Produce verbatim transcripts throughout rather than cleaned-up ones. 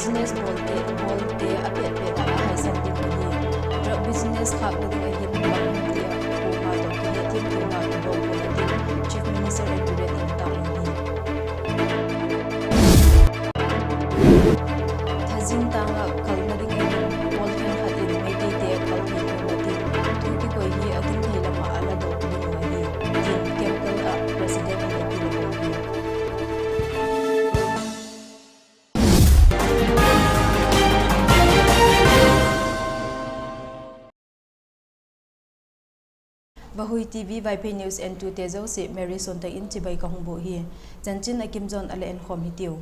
Business bawlte, bawlte a pet pet ah a haisan ding ahi. Drug business khâkna ding ahin bangte a pua ma tawh kihetthiamtuna bawl ding ahi, Chief Minister N. Biren in a taklang hi. Thazing tâng ah kalna ding ahin pawl khenkhat in Meiteite kal thei lo ding, thu kikoi hi a kin thei lam ah a la dawk ding uh ahi, tin Kemkal ah President in a ti lo hi. Vahui TV Vaiphei News entute zosia Mary Suantak in chibai ka hung bûk hi. Chanchin a kim zawn a la enkhawm hitiu.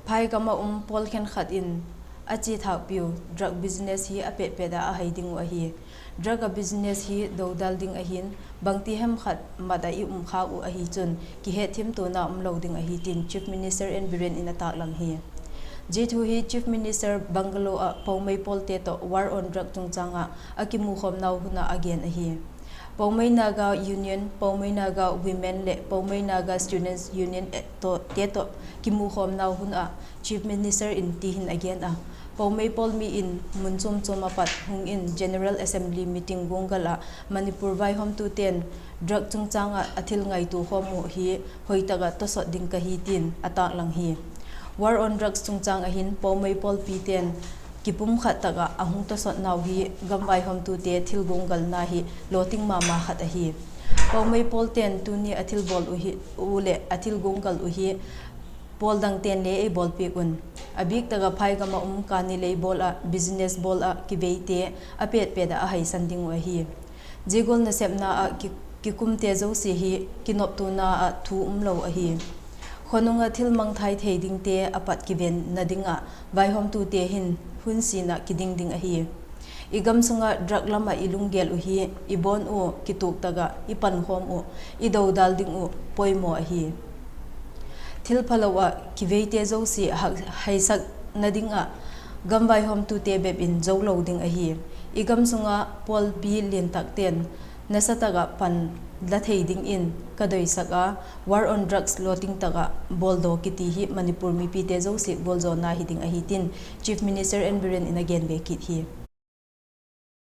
Phaigam ah um pawl khenkhat in a chia thâkpiu drug business hi a pet pet ah a hai ding uh ahi. Drug a business hi dodal ding ahin, bangti hem khat mat ah i um khâk uh ahi chun kihetthiamtuna um lo ding ahi tin Chief Minister N. Biren in a taklang hi. Zia thu hi Chief Minister Bungalow ah Poumai pawlte tawh War on Drug chungchâng ah a kimukhawmnau hun ah a gen ahi. Poumai Naga Union, Poumai Naga Women leh Poumai Naga Students Union te tawh kimukhawmnau hun ah Chief Minister in ti hin a gen a, Poumai pawl mi in mun chuam chuam ah pat hung in General Assembly meeting guanggal ah Manipur vaihawmtute'n drug chungchâng ah a thil ngaitua khawm uh hi hoi tak ah tawsawt ding ka hi tin a taklang hi. War on Drugs chungchâng ah hin Poumai pawlpite'n kipumkhat tak ah a hung tawsawtnau hi gam vaihawmtute thil guanggalna hi lawting ma ma khat ahi. Poumai pawlte'n tuni a thil bawl uh hi, u leh a thil guanggal uh hi pawl dangte'n le ei bawlpiak un. A bîk tak ah phaigam ah um kani lei bawl ah, business bawl ah kiveite a pet pet ah a haisan ding uh ahi. Zia gual nasepna ah ki, kikumte zosia hi kinoptuana ah thu um lo ahi. Khonung ah thil mangthai thei dingte a pat kivenna ding ah vaihawmtute hin hun sin ah kiding ding ahi. I gam sung ah drug lam ah i lunggel uh hi i bawn uh kituak tak ah i pankhawm uh, i dodal ding uh poimaw ahi. Thil phalo ah kiveite zosia hak, haisakna ding ah gam vaihawmtute bep in zo lo ding ahi. I gam sung ah pawlpi liantakte'n nasa tak ah pan la thei dingin ka doisak a, War on Drugs lawting tak ah bawldaw kiti hi Manipur mipite zosia gualzawna hi ding ahi tin Chief Minister N. Biren in a gen be kit hi.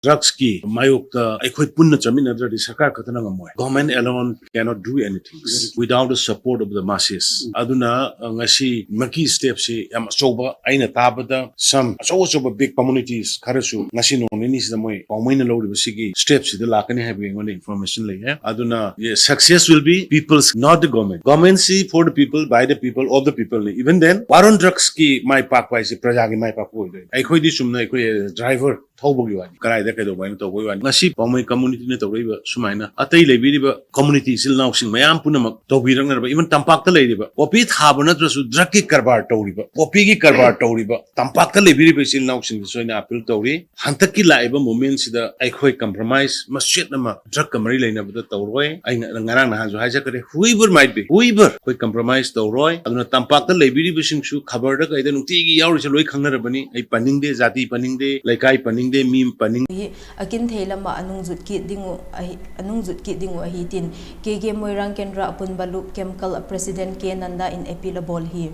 Drugs की मायूख का कोई पुण्य जमीन अदर सरकार खतना का मोय। Government alone cannot do anything without the support of the masses. ꯑꯗꯨꯅ, ꯑ, ꯉꯁꯤꯃꯛꯀꯤ step ꯁꯤ ꯌꯥꯝ ꯑꯆꯧꯕ, ꯑꯩꯅ ꯇꯥꯕꯗ some ꯑꯆꯧ ꯑꯆꯧꯕ big communities ꯈꯔꯁꯨ ꯉꯁꯤ ꯅꯣꯡ ꯅꯤꯅꯤꯁꯤꯗ ꯃꯣꯏ ꯄꯥꯎꯃꯩꯅ ꯂꯧꯔꯤꯕꯁꯤꯒꯤ step ꯁꯤꯗ ꯂꯥꯛꯀꯅꯤ ꯍꯥꯏꯕꯒꯤ ꯑꯩꯉꯣꯟꯗ information ꯂꯩꯌꯦ꯫ ꯑꯗꯨꯅ, ꯌꯦ, success will be people's, not the government. Government see for the people, by the people, of the people ꯅꯤ꯫ Even then, war on drugs ꯀꯤ ꯃꯥꯏ ꯄꯥꯛꯄ ꯍꯥꯏꯁꯦ ꯄ꯭ꯔꯖꯥꯒꯤ ꯃꯥꯏ ꯄꯥꯛꯄ ꯑꯣꯏꯗꯣꯏꯅꯤ꯫ ꯑꯩꯈꯣꯏꯗꯤ ꯆꯨꯝꯅ ꯑꯩꯈꯣꯏ driver ꯊꯧꯕꯒꯤ ꯋꯥꯅꯤ, ꯀꯗꯥꯏꯗ ꯀꯩꯗꯧꯕ ꯍꯥꯏꯅ ꯇꯧꯕꯒꯤ ꯋꯥꯅꯤ꯫ ꯉꯁꯤ ꯄꯥꯎꯃꯩ community ꯅ ꯇꯧꯔꯛꯏꯕ ꯁꯨꯃꯥꯏꯅ ꯑꯇꯩ ꯂꯩꯕꯤꯔꯤꯕ community ꯏꯆꯤꯜ ꯏꯅꯥꯎꯁꯤꯡ ꯃꯌꯥꯝ ꯄꯨꯝꯅꯃꯛ ꯇꯧꯕꯤꯔꯛꯅꯔꯕ, even ꯇꯝꯄꯥꯛꯇ ꯂꯩꯔꯤꯕ poppy ꯊꯥꯕ ꯅꯠꯇ꯭ꯔꯁꯨ drug ꯀꯤ ꯀꯔꯕꯥꯔ ꯇꯧꯔꯤꯕ, poppy ꯒꯤ ꯀꯔꯕꯥꯔ ꯇꯧꯔꯤꯕ ꯇꯝꯄꯥꯛꯇ ꯂꯩꯕꯤꯔꯤꯕ ꯏꯆꯤꯜ ꯏꯅꯥꯎꯁꯤꯡꯗꯁꯨ ꯑꯩꯅ appeal ꯇꯧꯔꯤ꯫ ꯍꯟꯗꯛꯀꯤ ꯂꯥꯛꯏꯕ movement ꯁꯤꯗ ꯑꯩꯈꯣꯏ compromise ꯃꯆꯦꯠ ꯑꯃ drug ꯀ ꯃꯔꯤ ꯂꯩꯅꯕꯗ ꯇꯧꯔꯣꯏ꯫ ꯑꯩꯅ ꯉꯔꯥꯡ ꯅꯍꯥꯟꯁꯨ ꯍꯥꯏꯖꯈ꯭ꯔꯦ, whoever might be, whoever, ꯑꯩꯈꯣꯏ compromise ꯇꯧꯔꯣꯏ꯫ ꯑꯗꯨꯅ ꯇꯝꯄꯥꯛꯇ ꯂꯩꯕꯤꯔꯤꯕꯁꯤꯡꯁꯨ ꯈꯕꯔꯗ ꯀꯩꯗ ꯅꯨꯡꯇꯤꯒꯤ ꯌꯥꯎꯔꯤꯁꯦ ꯂꯣꯏ ꯈꯪꯅꯔꯕꯅꯤ꯫ ꯑꯩ ꯄꯟꯅꯤꯡꯗꯦ, ꯖꯥꯇꯤ ꯄꯟꯅꯤꯡꯗꯦ, ꯂꯩꯀꯥꯏ ꯄꯟꯅꯤꯡꯗꯦ, ꯃꯤ ꯄꯟꯅꯤꯡ ꯑꯍꯤ, ꯑꯀꯤꯟ ꯊꯦ ꯂꯝ ꯑ ꯑꯅꯨꯡ ꯖꯨꯠ ꯀꯤꯠ ꯗꯤꯡꯎ ꯑꯍꯤ, ꯑꯅꯨꯡ ꯖꯨꯠ ꯀꯤꯠ ꯗꯤꯡꯎ ꯑꯍꯤ ꯇꯤꯟ, ꯀꯦ ꯀꯦ ꯃꯣꯏꯔꯥꯡ ꯀꯦꯟꯗ꯭ꯔ ꯑꯄꯨꯟꯕ ꯂꯨꯞ ꯀꯦꯝꯀꯜ ꯑ president ꯀꯦ ꯅꯟꯗꯥ ꯏꯟ ꯑꯦꯄꯤꯜ ꯑ ꯕꯣꯜ ꯍꯤ꯫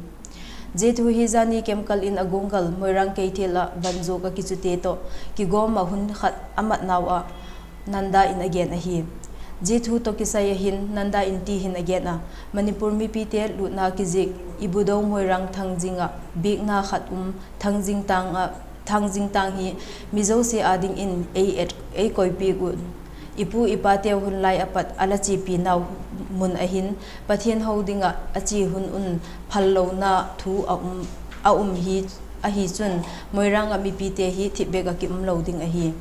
ꯖꯦꯊꯨ ꯍꯤ ꯖꯥꯅꯤ ꯀꯦꯝꯀꯜ ꯏꯟ ꯑꯒꯣꯡꯒꯜ ꯃꯣꯏꯔꯥꯡ ꯀꯩꯊꯦꯜ ꯑ ꯕꯟꯖꯣꯛ ꯑ ꯀꯤꯆꯨꯇꯦ ꯇꯣ, ꯀꯤꯒꯣꯝ ꯑ ꯍꯨꯟ ꯈꯠ ꯑꯃꯠ ꯅꯥꯎ ꯑ ꯅꯟꯗꯥ ꯏꯟ ꯑꯒꯦꯟ ꯑꯍꯤ꯫ ꯖꯦꯊꯨ ꯇꯣ ꯀꯤꯁꯥꯏ ꯑꯍꯤꯟ ꯅꯟꯗꯥ ꯏꯟ ꯇꯤ ꯍꯤꯟ ꯑꯒꯦꯟ ꯑ, ꯃꯅꯤꯄꯨꯔ ꯃꯤꯄꯤꯇꯦ ꯂꯨꯠꯅ ꯀꯤꯖꯤꯛ ꯏꯕꯨꯗꯧ ꯃꯣꯏꯔꯥꯡ ꯊꯥꯡꯖꯤꯡ ꯑ ꯕꯤꯛꯅ ꯈꯠ ꯎꯝ ꯊꯥꯡꯖꯤꯡ ꯇꯥꯡ ꯑ, ꯊꯥꯡꯖꯤꯡ ꯇꯥꯡ ꯍꯤ ꯃꯤꯖꯧꯁꯦ ꯑꯥꯗꯤꯡ ꯏꯟ ꯑꯩ ꯑꯦꯠ, ꯑꯩ ꯀꯣꯏꯄꯤꯛ ꯎꯟ꯫ ꯏꯄꯨ ꯏꯄꯥꯇꯦ ꯍꯨꯟ ꯂꯥꯏ ꯑꯄꯠ ꯑꯂ ꯆꯦꯄꯤ ꯅꯥꯎ ꯃꯨꯟ ꯑꯍꯤꯟ, ꯄꯊꯦꯟ ꯍꯧꯗꯤꯡ ꯑ, ꯑꯆꯤ ꯍꯨꯟ ꯎꯟ ꯐꯜ ꯂꯧꯅ ꯊꯨ ꯑ ꯎꯝ, ꯑ ꯎꯝ ꯍꯤ, ꯑꯍꯤ ꯆꯨꯟ, ꯃꯣꯏꯔꯥꯡ ꯑ ꯃꯤꯄꯤꯇꯦ ꯍꯤ ꯊꯤꯞꯕꯦꯛ ꯑ ꯀꯤꯝ ꯂꯧꯗꯤꯡ ꯑꯍꯤ꯫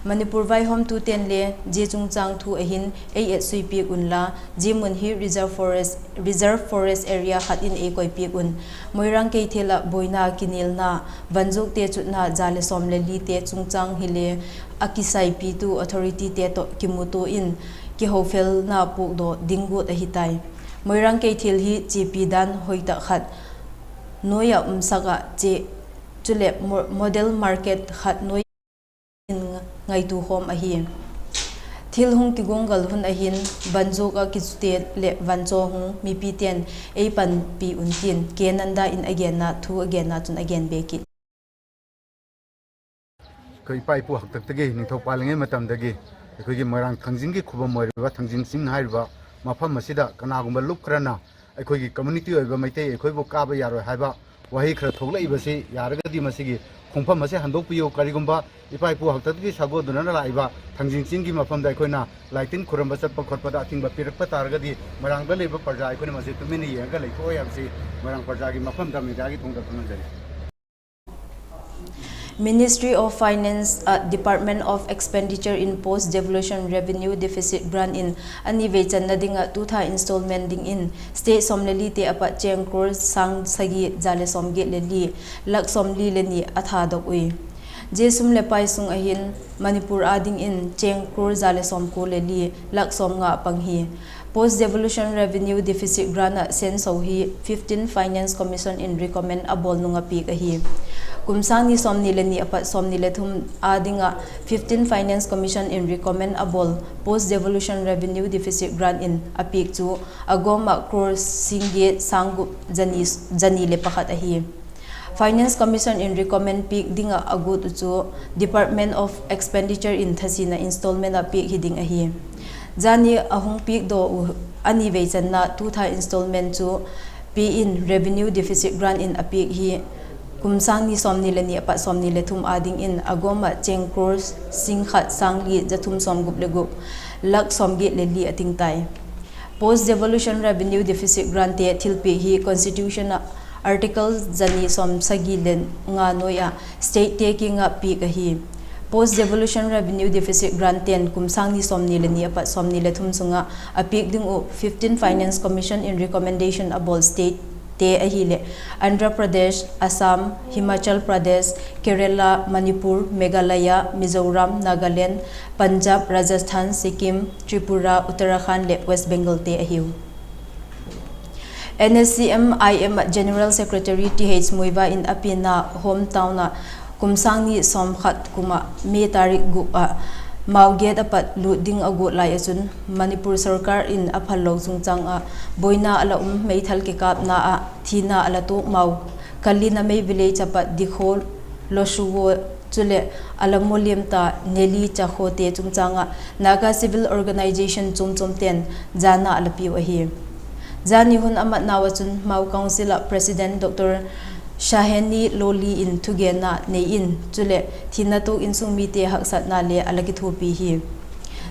ꯃꯅꯤꯄꯨꯔ ꯚꯥꯏꯍꯣꯝ ꯇꯨꯇꯦꯟ ꯂꯦ, ꯖꯦ ꯆꯨꯡꯆꯥꯡ ꯊꯨ ꯑꯍꯤꯟ, ꯑꯩ ꯑꯦꯠ ꯁꯨꯏ ꯄꯤꯛ ꯎꯟ ꯂꯥ, ꯖꯦ ꯃꯨꯟ ꯍꯤ reserve forest, reserve forest area ꯈꯠ ꯏꯟ ꯑꯩ ꯀꯣꯏ ꯄꯤꯛ ꯎꯟ꯫ ꯃꯣꯏꯔꯥꯡ ꯀꯩꯊꯦꯜ ꯑ ꯕꯣꯏꯅ ꯀꯤꯅꯤꯜꯅ, ꯕꯟꯖꯨꯛ ꯇꯦ ꯆꯨꯠꯅ, ꯖꯥ ꯂꯦ ꯁꯣꯝ ꯂꯦ ꯂꯤ ꯇꯦ ꯆꯨꯡꯆꯥꯡ ꯍꯤ ꯂꯦ, ꯑ ꯀꯤꯁꯥꯏ ꯄꯤ ꯇꯨ authority ꯇꯦ ꯇꯣ ꯀꯤꯃꯨ ꯇꯨ ꯏꯟ, ꯀꯤꯍꯧ ꯐꯦꯜꯅ ꯄꯨꯛ ꯗꯣ ꯗꯤꯡ ꯒꯨꯠ ꯑꯍꯤ ꯇꯥꯏ꯫ ꯃꯣꯏꯔꯥꯡ ꯀꯩꯊꯦꯜ ꯍꯤ ꯆꯦ ꯄꯤ ꯗꯥꯟ ꯍꯣꯏ ꯇ ꯈꯠ ꯅꯣꯏ ꯑ ꯎꯝ ꯁꯛ ꯑ ꯆꯦ ꯆꯨꯂꯦꯞ ꯃꯣ-, model market ꯈꯠ ꯅꯣꯏ ꯏꯟ ꯉꯥꯏ ꯇꯨ ꯈꯣꯝ ꯑꯍꯤ꯫ Thil hung kiguanggal hun ahin, vanzuak ah kichute leh vanchaw hung mipite'n ei panpi un tin, K. Nanda in a genna thu a genna chun a gen be kit. ꯑꯩꯈꯣꯏ ꯏꯄꯥ ꯏꯄꯨ ꯍꯥꯛꯇꯛꯇꯒꯤ, ꯅꯤꯡꯊꯧ ꯄꯥꯜꯂꯤꯉꯩ ꯃꯇꯝꯗꯒꯤ ꯑꯩꯈꯣꯏꯒꯤ ꯃꯣꯏꯔꯥꯡ ꯊꯥꯡꯖꯤꯡꯒꯤ ꯈꯨꯕꯝ ꯑꯣꯏꯔꯤꯕ ꯊꯥꯡꯖꯤꯡ ꯆꯤꯡ ꯍꯥꯏꯔꯤꯕ ꯃꯐꯝ ꯑꯁꯤꯗ ꯀꯅꯥꯒꯨꯝꯕ ꯂꯨꯞ ꯈꯔꯅ ꯑꯩꯈꯣꯏꯒꯤ community ꯑꯣꯏꯕ ꯃꯩꯇꯩ ꯑꯩꯈꯣꯏꯕꯨ ꯀꯥꯕ ꯌꯥꯔꯣꯏ ꯍꯥꯏꯕ ꯋꯥꯍꯩ ꯈꯔ ꯊꯣꯛꯂꯛꯏꯕꯁꯤ ꯌꯥꯔꯒꯗꯤ ꯃꯁꯤꯒꯤ ꯈꯣꯡꯐꯝ ꯑꯁꯤ ꯍꯟꯗꯣꯛꯄꯤꯌꯨ꯫ ꯀꯔꯤꯒꯨꯝꯕ ꯏꯄꯥ ꯏꯄꯨ ꯍꯥꯛꯇꯛꯇꯒꯤ ꯁꯥꯒꯣꯟꯗꯨꯅ ꯂꯥꯛꯏꯕ ꯊꯥꯡꯖꯤꯡ ꯆꯤꯡꯒꯤ ꯃꯐꯝꯗ ꯑꯩꯈꯣꯏꯅ ꯂꯥꯏ ꯇꯤꯟ ꯈꯨꯔꯨꯝꯕ ꯆꯠꯄ ꯈꯣꯠꯄꯗ ꯑꯊꯤꯡꯕ ꯄꯤꯔꯛꯄ ꯇꯥꯔꯒꯗꯤ ꯃꯣꯏꯔꯥꯡꯗ ꯂꯩꯕ ꯄ꯭ꯔꯖꯥ ꯑꯩꯈꯣꯏꯅ ꯃꯁꯤ ꯇꯨꯃꯤꯟꯅ ꯌꯦꯡꯉꯒ ꯂꯩꯊꯣꯛꯑꯣꯏ ꯍꯥꯏꯕꯁꯤ ꯃꯣꯏꯔꯥꯡ ꯄ꯭ꯔꯖꯥꯒꯤ ꯃꯐꯝꯗ ꯃꯦꯗꯤꯌꯥꯒꯤ ꯊꯣꯡꯗ ꯈꯪꯍꯟꯖꯔꯤ꯫ Ministry of Finance ah Department of Expenditure in Post Devolution Revenue Deficit Grant in a ni vei channa ding ah tu tha installment dingin state sawm le lite a pat cheng crore sâng sagi za le sawmgiat le li, lakh sawmli le ni a thadok ui. Zia sum leh pai sung ahin Manipur â dingin cheng crore za le sawmkua le li, lakh sawmnga a pang hi. Post Devolution Revenue Deficit Grant ah senso hi fifteen Finance Commission in recommend a bawl nung a piak ahi. Kum sâng ni sawmni le ni a pat sawmni le thum â ding ah fifteen Finance Commission in recommend a bawl Post Devolution Revenue Deficit Grant in a piak chu a gawm ah crore singgiat sâng gup zani, zani le pakhat ahi. Finance Commission in recommend piak ding ah a guat uh chu Department of Expenditure in thasina installment ah piak hi ding ahi. Zani a hung piak daw uh a ni vei channa tu tha installment chu pia in Revenue Deficit Grant in a piak hi kum sâng ni sawmni le ni a pat sawmni le thum â dingin a gawm ah cheng crore singkhat sâng li za thum sawmgup le gup, lakh sawmgiat le li a ting tai. Post Devolution Revenue Deficit Grantte thilpiak hi Constitution ah Article zani sawmsagi le nga nuai ah statete kiang ah piak ahi. Post Devolution Revenue Deficit Grantte'n kum sâng ni sawmni le ni a pat sawmni le thum sung ah a piak ding uh fifteen Finance Commission in recommendation a bawl statete ahileh Andhra Pradesh, Assam, Himachal Pradesh, Kerala, Manipur, Meghalaya, Mizoram, Nagaland, Punjab, Rajasthan, Sikkim, Tripura, Uttarakhand leh West Bengalte ahiu. NSCN-IM ah General Secretary Th. Muivah in a pianna Home Town ah kum sâng ni sawmkhat kum ah May tarik gup ah Mao Gate ah pat lût ding a guat lai ah chun Manipur sorkar in a phallo chungchâng ah buaina a la um meithal kikâpna ah thina a la tuak Mao Kali Namei Village ah pat Dikho, Loshuwo chuleh a la moliam ta Neli Chakhote chungchâng ah Naga civil organisation chuamchuamte'n jana a la piu ahi. Jani hun a matnau ah chun Mao Council ah President Dr. Shaheni Loli in thugenna nei in chuleh thina tuak insung mite haksatna le a la kithuapi hi.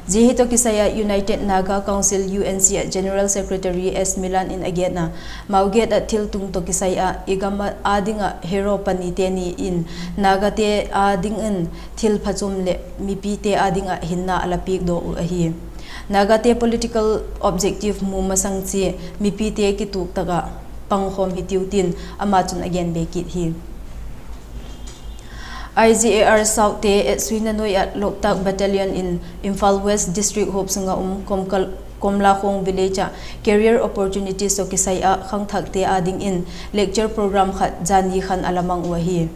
Zia hi tawh kisai ah United Naga Council, UNC ah General Secretary S. Milan in a gen a, Mao Gate ah thiltung tawh kisai ah i gam â ding ah hero panite ni in Nagate â dingin thil phachuam leh mipite â ding ah hinna a la piak daw uh ahi. Nagate political objective mu masang chia mipite kituak tak ah pangkhawm hitiu tin ama chun a gen be kit hi. IGAR Southte etsuina nuai ah Loktak Battalion in Imphal West District huap sung ah um Komkal-, Komlakhong Village ah career opportunities tawh kisai ah khangthakte â dingin lecture program khat jani khan a la mang uh ahi.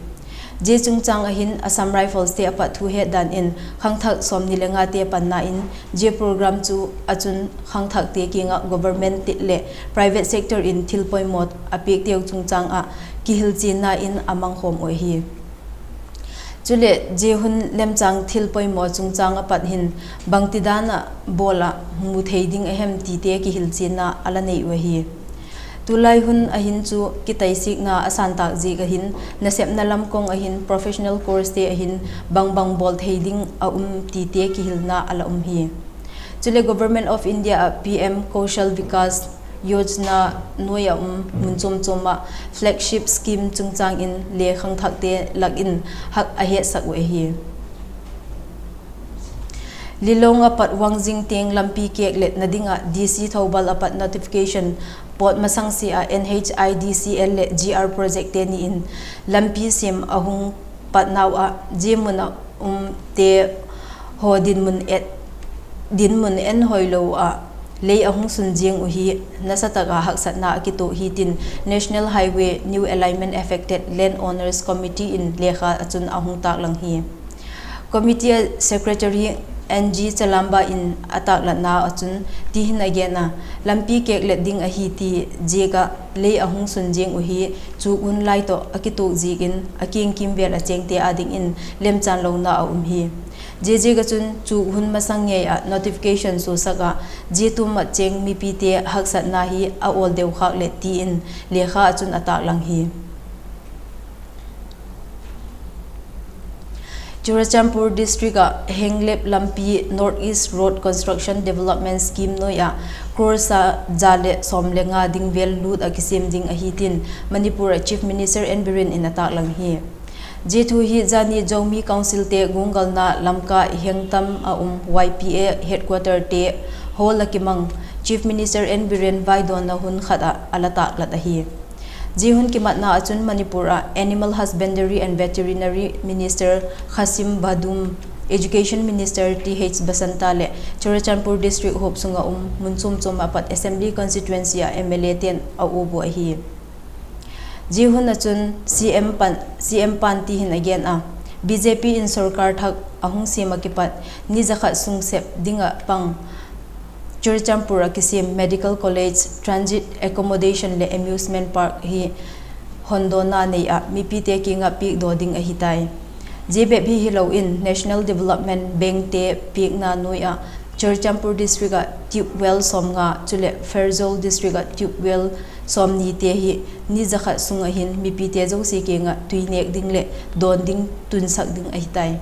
Zia chungchâng ah hin Assam Rifleste a pat thu het dan in khangthak sawmni le ngate panna in zia program chu ah chun khangthakte kiang ah government leh private sector in thil poimaw a piakteu chungchâng ah kihilchianna in a mangkhawm uh ahi. Chuleh zia hun lemchâng thil poimaw chungchâng ah pat hin bangtidan ah bawl ah mu thei ding a hem tite kihilchianna a la nei uh ahi. Tulai hun ah hin chu kitaisikna a sângtâk ziak ah hin nasepna lam kawng ah hin professional coursete ah hin bangbang bawl thei ding a um tite kihilna a la um hi. Chuleh Government of India ah PM Kaushal Vikas Yojana nuai ah um mun chuamchuam ah flagship scheme chungchâng in le khangthakte lak in hak a hetsak uh ahi. Lilong ah pat Wangjing tiang lampi kêkletna ding ah DC Thoubal ah pat notification pawt masangsia ah NHIDCL leh GR projectte ni in lampi siam a hung patnau ah zia mun ah umte haw dinmun et, dinmun en hoilo ah lei a hung sun ziang uh hi nasatak ah haksatna a kituak hi tin National Highway New Alignment Affected Land Owners Committee in lekha ah chun a hung tâklang hi. Committee ah Secretary N G Chalamba in a tâklatna ah chun ti hin a gen a, lampi kêklet ding ahi ti ziak ah lei a hung sun ziang uh hi, chuk hun lai tawh a kituak ziakin a kiang kîmvêl a chêngte â dingin lemchanlona a um hi. Ziaziak ah chun chuk hun masang ngei ah notification suasak ah, zia tuam ah chêng mipite haksatna hi a awl deu khâk leh ti in lekha ah chun a tâklang hi. Churachandpur District ah Henglep lampi North East Road Construction Development Scheme nuai ah crore za leh sawm le nga ding vêl lût ah kisêm ding ahi tin Manipur ah Chief Minister N Biren in a tâklang hi. Zia thu hi zani Zomi Councilte guanggalna Lamka Hengtam a um Y P A headquarterte hall ah kimang Chief Minister N Biren vaidawnna hun khat ah a la tâklat ahi. Zia hun kimatna ah chun Manipur ah Animal Husbandry and Veterinary Minister Khasim Badum, Education Minister Th Basanta leh Churachandpur District huap sung ah um mun chuam chuam ah pat Assembly Constituency ah M L Ate'n a uap uh ahi. Zia hun ah chun C M pa'n ti hin a gen a, B J P in sorkar thak a hung siam ah kipat ni za khat sung sep ding ah pang Churachandpur ah kisêm Medical College, Transit Accommodation leh Amusement Park hi hondawna nei ah mipite kiang ah piakdaw ding ahi tai. Zia bep hi hilo in National Development Bankte piakna nuai ah Churachandpur District ah tube well sawmnga chuleh Pherzawl District ah tube well sawmnite hi ni za khat sung ah hin mipite zosia kiang ah tui nêk ding leh dawn ding tunsak ding ahi tai.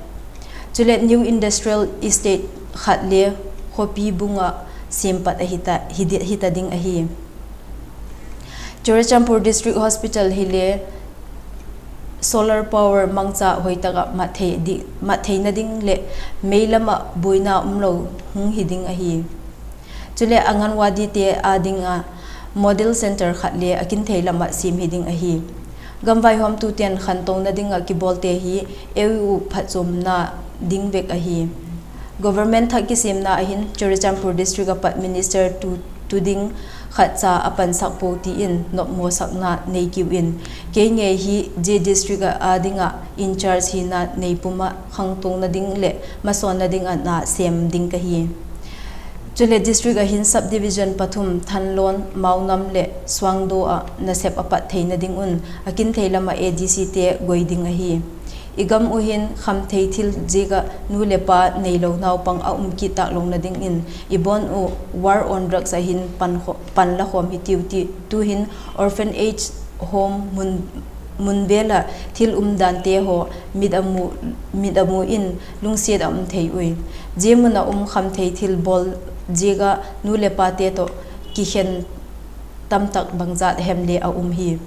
Chuleh New Industrial Estate khat le khawpi bung ah siam pat ahi ta, hi di, hi ta ding ahi. Churachandpur District Hospital hile solar power mangcha hoi tak ah mat thei di, mat theina ding leh mei lam ah buaina umlo hung hi ding ahi. Chuleh Anganwadite â ding ah model centre khat le a kin thei lam ah siam hi ding ahi. Gamvaihawmtute'n khantona ding ah kibawlte hi eu phatchuamna ding vek ahi. Government thak kisiamna ah hin Churachandpur District ah pat minister tu, tu ding khat cha a pansak puau ti in nopmawsakna nei kiu in, kei ngei hi zia district ah â ding ah in-charge hina nei pum ah khantona ding leh masawnna ding ah na sêm ding ka hi. Chuleh district ah hin subdivision pathum Thanlon, Maunam leh Suangdo ah nasep a pat theina ding un a kin thei lam ah A D Cte goi ding ahi. I gam uh hin khamthei thil ziak ah nu leh pa neilo naupang a um kit tâk lona dingin i bawn uh War on Drugs ah hin pan kho, pan la khawm hitiu ti, tu'hin orphanage home mun, mun vêl ah thil umdante haw mit a mu, mit a mu in lungsiat a um thei ui. Zia mun ah um khamthei thil bawl ziak ah nu leh pate tawh kikhen tamtak bangzat hem le a um hi.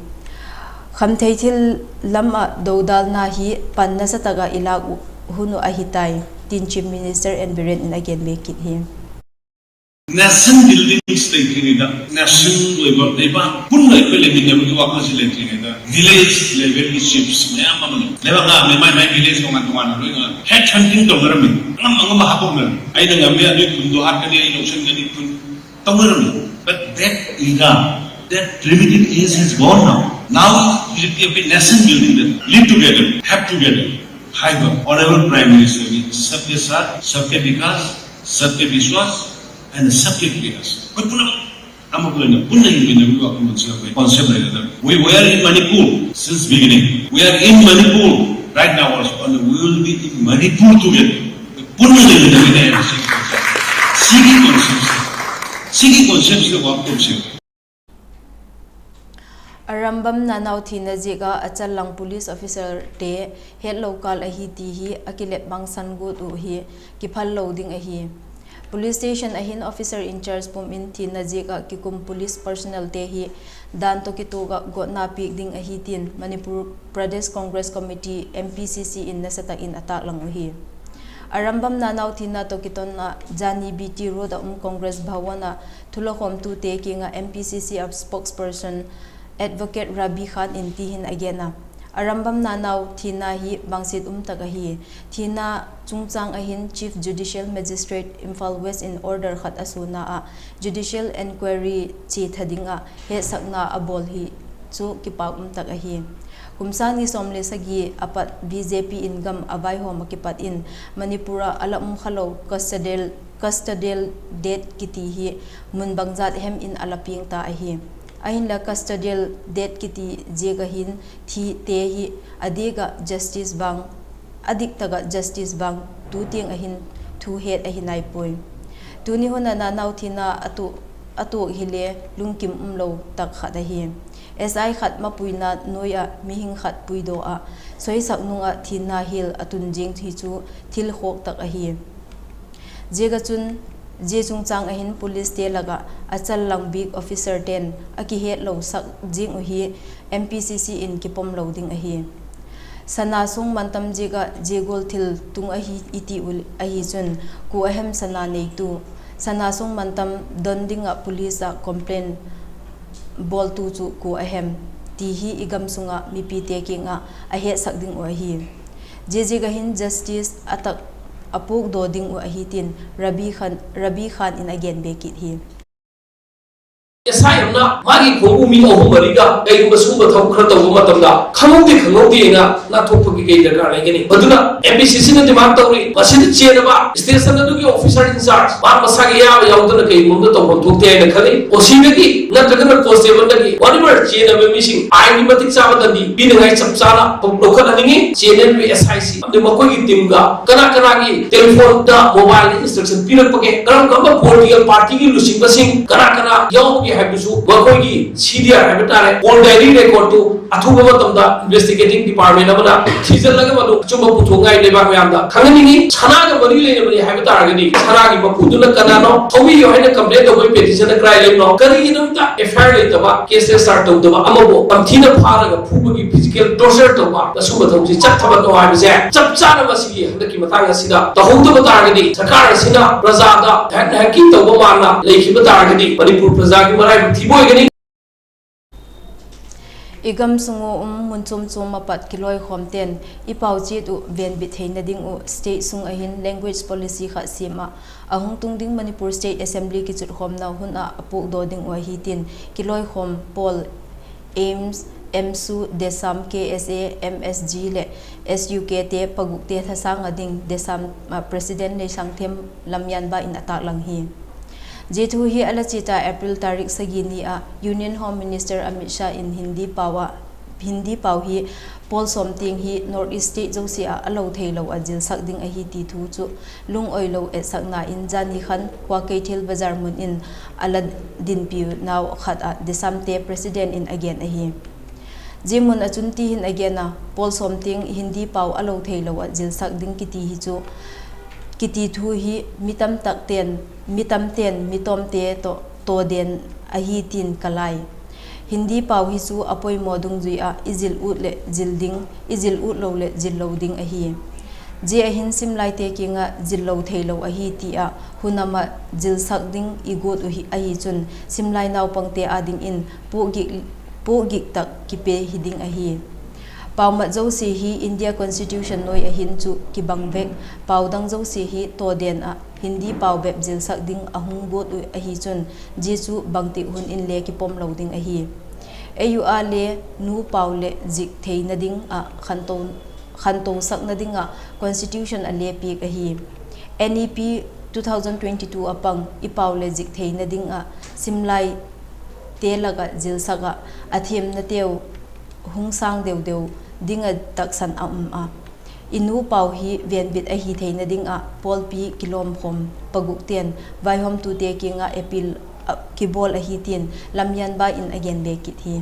Khamthei thil lam ah dodalna hi pan nasa tak ah i lâk hun uh ahi tai, tin Chief Minister N Biren in a gen bêk kit hi. Nation building state ni da, nation level, leiba pun level le min level wa ko si le ni da, village level ni chiefs mayam a mani. Leiba nga me mai mai village ko ngan ko ngan lo nga head hunting to ngar mi, ngam ngam ha ko ngar. Ai na ngam ya ni kun do hat ka ni, ai lo sen ka ni kun. But that era, that primitive age has gone now. Now, it will be a nation building that live together, have together. Hi, Honorable Prime Minister, sabke saath, sabke vikas, sabke vishwas, and sabke vikas. Koi puna, ama puna, puna in Manipur, concept like that. We were in Manipur since beginning. We are in Manipur right now also, and we will be in Manipur together. Puna in Manipur. Sigi concept. Sigi concept se wa concept. Arambam Nanau thina ziak ah a challang police officerte hetlo kâl ahi ti hi a kilep mangsan guat uh hi kiphal lo ding ahi. Police station ah hin officer in charge pum in thina ziak ah kikum police personnel te hi dan tawh kituak ah gawtna piak ding ahi tin Manipur Pradesh Congress Committee, M P C C in nasa tak in a tâklang uh hi. Arambam Nanau thina tawh kiton ah jani B T Road ah um Congress Bhawan ah thulakhawmtute kiang ah M P C C ah spokesperson Advocate Rabi Khan in ti hin a gen a, Arambam Nanau thina hi bangsiat um tak ahi. Thina chungchâng ah hin Chief Judicial Magistrate Imphal West in order khat a suana ah judicial enquiry chia tha ding ah hetsakna a bawl hi chu kipâk um tak ahi. Kum sâng ni sawm le sagi a pat B J P in gam a vaihawm ah kipat in Manipur ah a la um kha lo custodial, custodial death kiti hi mun bangjat hem in a la piang ta ahi. Ahinla custodial death kiti ziak ah hin thite hi a diak ah justice vang, a dik tak ah justice vang tu tiang ah hin thu het ahi nai puai. Tuni hun ah nanau thina a tuak, a tuak hile lungkim umlo tak khat ahi. S I khat mapuina nuai ah mihing khat puidaw ah soisak nung ah thina hial a tun zing hi chu thil khawk tak ahi. Ziak ah chun, zia chungchâng ah hin policete lak ah a challang bik officerte'n a kihetlo sak zing uh hi M P C C in kipom lo ding ahi. Sana sung mantam ziak ah zia gual thil tung ahi i ti uh ahi chun, kua a hem sana neitu, sana sung mantam don ding ah police ah complain bawltu chu kua a hem ti hi i gam sung ah mipite kiang ah a hetsak ding uh ahi. Zia ziak ah hin justice a tak a puakdaw ding uh ahi tin Rabi Khan, Rabi Khan in a gen be kit hi. S I ꯑꯃꯅ ꯃꯥꯒꯤ ꯈꯣꯡꯕꯨ ꯃꯤ ꯑꯍꯨꯝ ꯃꯔꯤꯒ ꯀꯩꯒꯨꯝꯕ ꯁꯤꯒꯨꯝꯕ ꯊꯕꯛ ꯈꯔ ꯇꯧꯕ ꯃꯇꯝꯗ ꯈꯪꯍꯧꯗꯦ ꯈꯪꯍꯧꯗꯦꯅ ꯅꯥꯟꯊꯣꯛꯄꯒꯤ ꯀꯩ ꯗꯔꯀꯥꯔ ꯂꯩꯒꯅꯤ? ꯃꯗꯨꯅ M P C C ꯅ demand ꯇꯧꯔꯤ, ꯃꯁꯤꯗ ꯆꯦꯟꯅꯕ station ꯑꯗꯨꯒꯤ officer in charge ꯃꯥ ꯃꯁꯥꯒꯤ ꯑꯌꯥꯕ ꯌꯥꯎꯗꯅ ꯀꯩꯒꯨꯝꯕ ꯑꯃꯗ ꯇꯧꯐꯝ ꯊꯣꯛꯇꯦ ꯍꯥꯏꯅ ꯈꯜꯂꯤ꯫ O C ꯗꯒꯤ ꯅꯠꯇ꯭ꯔꯒꯅ constable ꯗꯒꯤ whatever ꯆꯦꯟꯅꯕ ꯃꯤꯁꯤꯡ ꯑꯥꯏꯟꯒꯤ ꯃꯇꯤꯛ ꯆꯥꯕ ꯗꯟꯗꯤ ꯄꯤꯅꯉꯥꯏ ꯆꯞ ꯆꯥꯅ ꯂꯧꯈꯠꯍꯟꯅꯤꯡꯉꯤ꯫ ꯆꯦꯟꯅꯔꯤꯕ S I ꯁꯤꯡ ꯑꯃꯗꯤ ꯃꯈꯣꯏꯒꯤ teamꯒ ꯀꯅꯥ ꯀꯅꯥꯒꯤ telephoneꯗ mobileꯗ instruction ꯄꯤꯔꯛꯄꯒꯦ, ꯀꯔꯝ ꯀꯔꯝꯕ political partyꯒꯤ ꯂꯨꯆꯤꯡꯕꯁꯤꯡ ꯀꯅꯥ ꯀꯅꯥ ꯌꯥꯎꯕꯒꯦ ꯍꯥꯏꯕꯗꯨꯁꯨ ꯃꯈꯣꯏꯒꯤ C D R ꯍꯥꯏꯕ ꯇꯥꯔꯦ, call diary recordꯇꯨ ꯑꯊꯨꯕ ꯃꯇꯝꯗ investigating department ꯑꯃꯅ ꯊꯤꯖꯤꯜꯂꯒ ꯃꯗꯨ ꯑꯆꯨꯝꯕ ꯄꯨꯊꯣꯛꯉꯥꯏ ꯂꯩꯕꯥꯛ ꯃꯌꯥꯝꯗ ꯈꯪꯍꯟꯅꯤꯡꯉꯤ꯫ ꯁꯅꯥꯒ ꯃꯔꯤ ꯂꯩꯅꯕꯅꯤ ꯍꯥꯏꯕ ꯇꯥꯔꯒꯗꯤ ꯁꯅꯥꯒꯤ ꯃꯄꯨꯗꯨꯅ ꯀꯅꯥꯅꯣ, ꯊꯧꯕꯤꯌꯨ ꯍꯥꯏꯅ complain ꯇꯧꯕꯒꯤ petitionꯅ ꯀꯗꯥꯏ ꯂꯩꯕꯅꯣ, ꯀꯔꯤꯒꯤꯗꯃꯛꯇ F I R ꯂꯩꯇꯕ, case register ꯇꯧꯗꯕ, ꯑꯃꯕꯨ ꯌꯥꯝ ꯊꯤꯅ ꯐꯥꯔꯒ ꯐꯨꯕꯒꯤ physical torture ꯇꯧꯕ, ꯑꯁꯨꯝꯕ ꯊꯕꯛꯁꯤ ꯆꯠꯊꯕꯅꯣ ꯍꯥꯏꯕꯁꯦ ꯆꯞ ꯆꯥꯅ ꯃꯁꯤꯒꯤ ꯍꯟꯗꯛꯀꯤ ꯃꯇꯥꯡ ꯑꯁꯤꯗ ꯇꯧꯍꯧꯗꯕ ꯇꯥꯔꯒꯗꯤ ꯁꯔꯀꯥꯔ ꯑꯁꯤꯅ ꯄ꯭ꯔꯖꯥꯗ hand hacking ꯇꯧꯕ ꯃꯥꯟꯅ ꯂꯩꯈꯤꯕ ꯇꯥꯔꯒꯗꯤ ꯃꯅꯤꯄꯨꯔ ꯄ꯭ꯔꯖꯥꯒꯤ ꯃꯔꯥꯏꯕꯛ ꯊꯤꯕ ꯑꯣꯏꯒꯅꯤ꯫ I gam sung u um mun chuam chuam ah pat kiloikhawmte'n i pau chiat uh venbit theina ding uh state sung ah hin language policy khat siam ah, a hung tung ding Manipur State Assembly kichutkhawmna hun ah a puakdaw ding uh ahi tin kiloikhawm pawl AIMS, AMSU, DESAM, K S A, M S G leh S U K te pagukte thasâng ah ding DESAM president Leishangthem Lammianba in a tâklang hi. Zia thu hi a la chiat a April tarik sagi ni ah Union Home Minister Amit Shah in Hindi pau ah, Hindi pau hi pawl sawm tiang hi North East state zosia ah a lo theilo ah zilsak ding ahi ti thu chu lungoilo etsakna in zani khan Keithel Bazar mun in a la dinpiu nau khat ah DESAMte president in a gen ahi. Zia mun ah chun ti hin a gen a, pawl sawm tiang Hindi pau a lo theilo ah zilsak ding kiti hi chu, kiti thu hi mi tamtakte'n, mi tamte'n mi tawmte tawh tawden ahi tin ka lai. Hindi pau hi chu a poimaw dungzui ah i zil ut leh zil ding, i zil ut lo leh zil lo ding ahi. Zia ah hin simlaite kiang ah zil lo theilo ahi ti ah hunam ah zilsak ding i guat uh ahi chun simlai naupangte â dingin puakgik tak kipe hi ding ahi. Paumat zosia hi India Constitution nuai ah hin chu kibang vek, pau dang zosia hi tawden ah Hindi pau bep zilsak ding a hung guat uh ahi chun zia chu bangtik hun inle kipom lo ding ahi. Eiu â le nu pau leh zik theina ding ah khanto, khantosakna ding ah Constitution a le piak ahi. N E P two thousand twenty-two ah pang i pau leh zik theina ding ah simlaite lak ah zilsak ah a thiamnateu hung sâng deu deu ding ah taksan a um a, i nu pau hi venbit ahi theina ding ah pawlpi kilawmkhawm pagukte'n vaihawmtute kiang ah appeal kibawl ahi tin Lammianba in a gen be kit hi.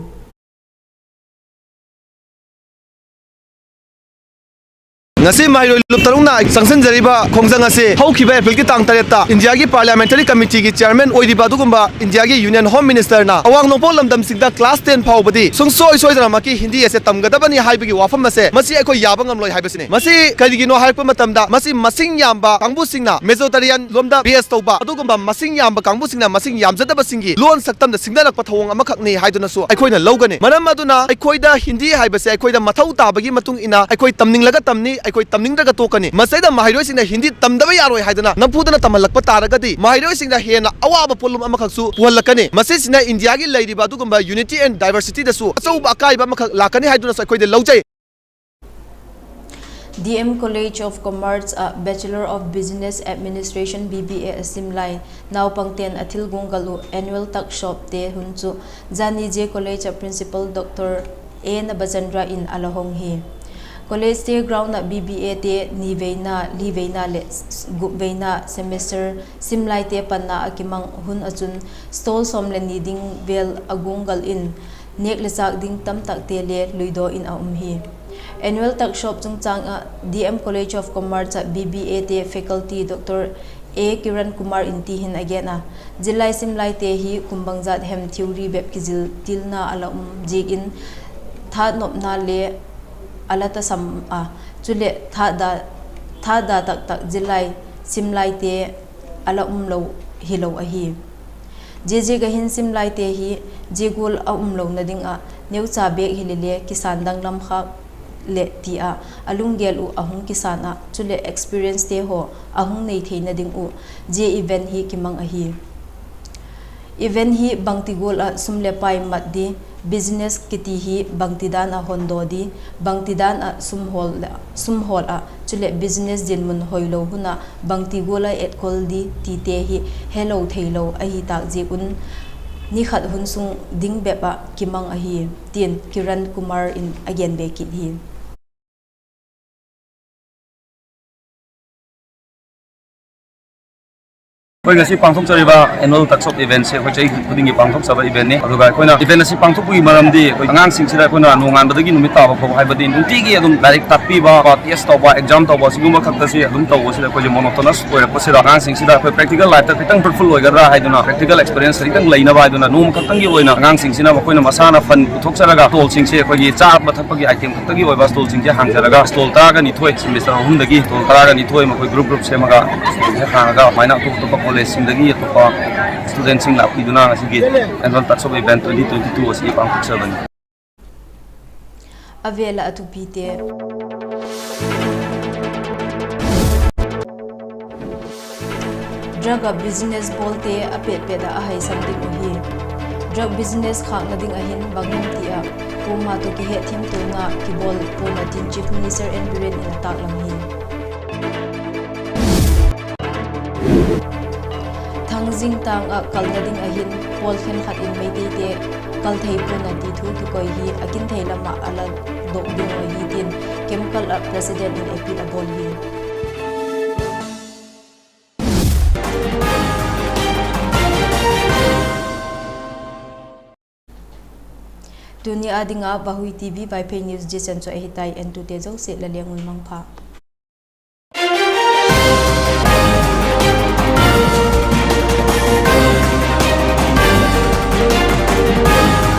ꯉꯁꯤ ꯃꯍꯩꯔꯣꯏ ꯂꯨꯞ ꯇꯔꯨꯛꯅ ꯁꯪꯁꯤꯟꯖꯔꯤꯕ ꯈꯣꯡꯖꯪ ꯑꯁꯤ ꯍꯧꯈꯤꯕ ꯑꯦꯄ꯭ꯔꯤꯜꯒꯤ ꯇꯥꯡ ꯇꯔꯦꯠꯇ ꯏꯟꯗꯤꯌꯥꯒꯤ ꯄꯥꯔꯂꯤꯌꯥꯃꯦꯟꯇꯔꯤ ꯀꯃꯤꯇꯤꯒꯤ ꯆꯤꯌꯔꯃꯦꯟ ꯑꯣꯏꯔꯤꯕ ꯑꯗꯨꯒꯨꯝꯕ ꯏꯟꯗꯤꯌꯥꯒꯤ ꯌꯨꯅꯤꯌꯟ ꯍꯣꯝ ꯃꯤꯅꯤꯁꯇꯔꯅ ꯑꯋꯥꯡ ꯅꯣꯡꯄꯣꯛ ꯂꯝꯗꯝꯁꯤꯡꯗ ꯀ꯭ꯂꯥꯁ ꯇꯦꯟ ꯐꯥꯎꯕꯗꯤ ꯁꯨꯡꯁꯣꯏ ꯁꯣꯏꯗꯅꯃꯛꯀꯤ ꯍꯤꯟꯗꯤ ꯑꯁꯦ ꯇꯝꯒꯗꯕꯅꯤ ꯍꯥꯏꯕꯒꯤ ꯋꯥꯐꯝ ꯑꯁꯦ ꯃꯁꯤ ꯑꯩꯈꯣꯏ ꯌꯥꯕ ꯉꯝꯂꯣꯏ ꯍꯥꯏꯕꯁꯤꯅꯤ꯫ ꯃꯁꯤ ꯀꯔꯤꯒꯤꯅꯣ ꯍꯥꯏꯔꯛꯄ ꯃꯇꯝꯗ ꯃꯁꯤ ꯃꯁꯤꯡ ꯌꯥꯝꯕ ꯀꯥꯡꯕꯨꯁꯤꯡꯅ, ꯃꯦꯖꯣꯔꯤꯇꯦꯔꯤꯌꯟ ꯂꯣꯝꯗ ꯕꯦꯁ ꯇꯧꯕ ꯑꯗꯨꯒꯨꯝꯕ ꯃꯁꯤꯡ ꯌꯥꯝꯕ ꯀꯥꯡꯕꯨꯁꯤꯡꯅ ꯃꯁꯤꯡ ꯌꯥꯝꯖꯗꯕꯁꯤꯡꯒꯤ ꯂꯣꯟ ꯁꯛꯇꯝꯗ ꯁꯤꯡꯅꯔꯛꯄ ꯊꯧꯑꯣꯡ ꯑꯃꯈꯛꯅꯤ ꯍꯥꯏꯗꯨꯅꯁꯨ ꯑꯩꯈꯣꯏꯅ ꯂꯧꯒꯅꯤ꯫ ꯃꯔꯝ ꯑꯗꯨꯅ ꯑꯩꯈꯣꯏꯗ ꯍꯤꯟꯗꯤ ꯍꯥꯏꯕꯁꯦ ꯑꯩꯈꯣꯏꯗ ꯃꯊꯧ ꯇꯥꯕꯒꯤ ꯃꯇꯨꯡ ꯏꯟꯅ ꯑꯩꯈꯣꯏ ꯇꯝꯅꯤꯡꯂꯒ ꯇꯝꯅꯤ, ꯑꯩꯈꯣꯏ ꯇꯝꯅꯤꯡꯗ꯭ꯔꯒ ꯇꯣꯛꯀꯅꯤ꯫ ꯃꯁꯤꯗ ꯃꯍꯩꯔꯣꯏꯁꯤꯡꯅ ꯍꯤꯟꯗꯤ ꯇꯝꯗꯕ ꯌꯥꯔꯣꯏ ꯍꯥꯏꯗꯅ ꯅꯝꯐꯨꯗꯅ ꯇꯝꯍꯜꯂꯛꯄ ꯇꯥꯔꯒꯗꯤ ꯃꯍꯩꯔꯣꯏꯁꯤꯡꯗ ꯍꯦꯟꯅ ꯑꯋꯥꯕ ꯄꯣꯠꯂꯨꯝ ꯑꯃꯈꯛꯁꯨ ꯄꯨꯍꯜꯂꯛꯀꯅꯤ꯫ ꯃꯁꯤꯁꯤꯅ ꯏꯟꯗꯤꯌꯥꯒꯤ ꯂꯩꯔꯤꯕ ꯑꯗꯨꯒꯨꯝꯕ unity and diversityꯗꯁꯨ ꯑꯆꯧꯕ ꯑꯀꯥꯏꯕ ꯑꯃꯈꯛ ꯂꯥꯛꯀꯅꯤ ꯍꯥꯏꯗꯨꯅꯁꯨ ꯑꯩꯈꯣꯏꯗ ꯂꯧꯖꯩ꯫ D M College of Commerce uh Bachelor of Business Administration, B B A sim lai naupangte'n a thil guanggal uh annual tuck shop te hun chu zani zia college a Principal Doctor A Nabachandra in a la hong hi. College te ground ah B B A te ni veina, li veina leh gup veina semester sim laite panna a kimang hun ah chun stall sawm leh ni ding vel a guanggal in nêk le châk ding tamtakte le luidaw in a um hi. Annual tuck shop chungchâng ah D M College of Commerce ah B B A te faculty Doctor A Kiran Kumar in ti hin a gen a, zillai sim laite hi kum bangzat hem theory bep kizil tilna a la um ziakin thanopna le a la tasam a, chuleh thada, thada taktak zillai sim laite a la um lo hilo ahi. Ziaziak ah hin sim laite hi zia gual a um lona ding ah neucha bêk hile le kisân danglam khâk leh ti ah a lunggel uh a hung kisân ah, chuleh experiencete haw a hung nei theina ding uh zia event hi kimang ahi. Event hi bangti gual ah sum leh pai mat di, business kiti hi bangtidan ah hondaw di, bangtidan ah sum hawl, sum hawl ah chuleh business dinmun hoilo hun ah bangti gual ah etkol di tite hi helo theilo ahi tâk ziak un ni khat hun sung ding bep ah kimang ahi, ti'n Kiran Kumar in a gen be kit hi. ꯑꯩꯈꯣꯏ ꯉꯁꯤ ꯄꯥꯡꯊꯣꯛꯆꯔꯤꯕ annual tuck shop eventꯁꯦ ꯑꯩꯈꯣꯏ ꯆꯍꯤ ꯈꯨꯗꯤꯡꯒꯤ ꯄꯥꯡꯊꯣꯛꯆꯕ eventꯅꯤ꯫ ꯑꯗꯨꯒ ꯑꯩꯈꯣꯏꯅ event ꯑꯁꯤ ꯄꯥꯡꯊꯣꯛꯄꯒꯤ ꯃꯔꯝꯗꯤ ꯑꯩꯈꯣꯏ ꯑꯉꯥꯡꯁꯤꯡꯁꯤꯗ ꯑꯩꯈꯣꯏꯅ ꯅꯣꯡꯉꯥꯟꯕꯗꯒꯤ ꯅꯨꯃꯤꯠ ꯇꯥꯕ ꯐꯥꯎꯕ, ꯍꯥꯏꯕꯗꯤ ꯅꯨꯡꯇꯤꯒꯤ ꯑꯗꯨꯝ ꯂꯥꯏꯔꯤꯛ ꯇꯥꯛꯄꯤꯕ, test ꯇꯧꯕ, exam ꯇꯧꯕ, ꯑꯁꯤꯒꯨꯝꯕ ꯈꯛꯇꯁꯤ ꯑꯗꯨꯝ ꯇꯧꯕꯁꯤꯗ ꯑꯩꯈꯣꯏꯁꯦ monotonous ꯑꯣꯏꯔꯛꯄꯁꯤꯗ ꯑꯉꯥꯡꯁꯤꯡꯁꯤꯗ ꯑꯩꯈꯣꯏ practical lifeꯇ ꯈꯤꯇꯪ fruitful ꯑꯣꯏꯒꯗ꯭ꯔꯥ ꯍꯥꯏꯗꯨꯅ, practical experience ꯈꯤꯇꯪ ꯂꯩꯅꯕ ꯍꯥꯏꯗꯨꯅ ꯅꯣꯡꯃ ꯈꯛꯇꯪꯒꯤ ꯑꯣꯏꯅ ꯑꯉꯥꯡꯁꯤꯡꯁꯤꯅ ꯃꯈꯣꯏꯅ ꯃꯁꯥꯅ fun ꯄꯨꯊꯣꯛꯆꯔꯒ stallꯁꯤꯡꯁꯦ ꯑꯩꯈꯣꯏꯒꯤ ꯆꯥꯕ ꯊꯛꯄꯒꯤ item ꯈꯛꯇꯒꯤ ꯑꯣꯏꯕ stallꯁꯤꯡꯁꯦ ꯍꯥꯡꯖꯔꯒ stall ꯇꯔꯥꯒ ꯅꯤꯊꯣꯏ, semester ꯑꯍꯨꯝꯗꯒꯤ stall ꯇꯔꯥꯒ ꯅꯤꯊꯣꯏ ꯃꯈꯣꯏ group group ꯁꯦꯝꯃꯒ stallꯁꯦ ꯍꯥꯡꯉꯒ ꯑꯗꯨꯃꯥꯏꯅ ꯑꯇꯣꯞ ꯑꯇꯣꯞꯄ collegeꯁꯤꯡꯗꯒꯤ ꯑꯇꯣꯞꯄ studentꯁꯤꯡ ꯂꯥꯛꯄꯤꯗꯨꯅ ꯉꯁꯤꯒꯤ annual tuck shop event twenty twenty two ꯑꯁꯤ ꯄꯥꯡꯊꯣꯛꯆꯕꯅꯤ꯫ ꯑꯕꯦꯜ ꯑꯊꯨꯄꯤꯇꯦ꯫ Drug a business bawlte a pet pet ah a haisan ding uh hi. Drug business khâkna ding ah hin bang hem ti ah kuama tawh kihetthiamtuana kibawl pua'n a tin Chief Minister N Biren in a taklang hi. Thangjing tâng ah kalna ding ah hin pawl khenkhat in Meiteite kal thei pua'n a ti thu kikoi hi a kin thei lam ah a la dok ding uh ahi tin Kemkal ah President in appeal a bawl hi. Tuni â ding ah Vahui TV Vaiphei News zia chan chu ahi tai, entute zosia la leng un mangpha.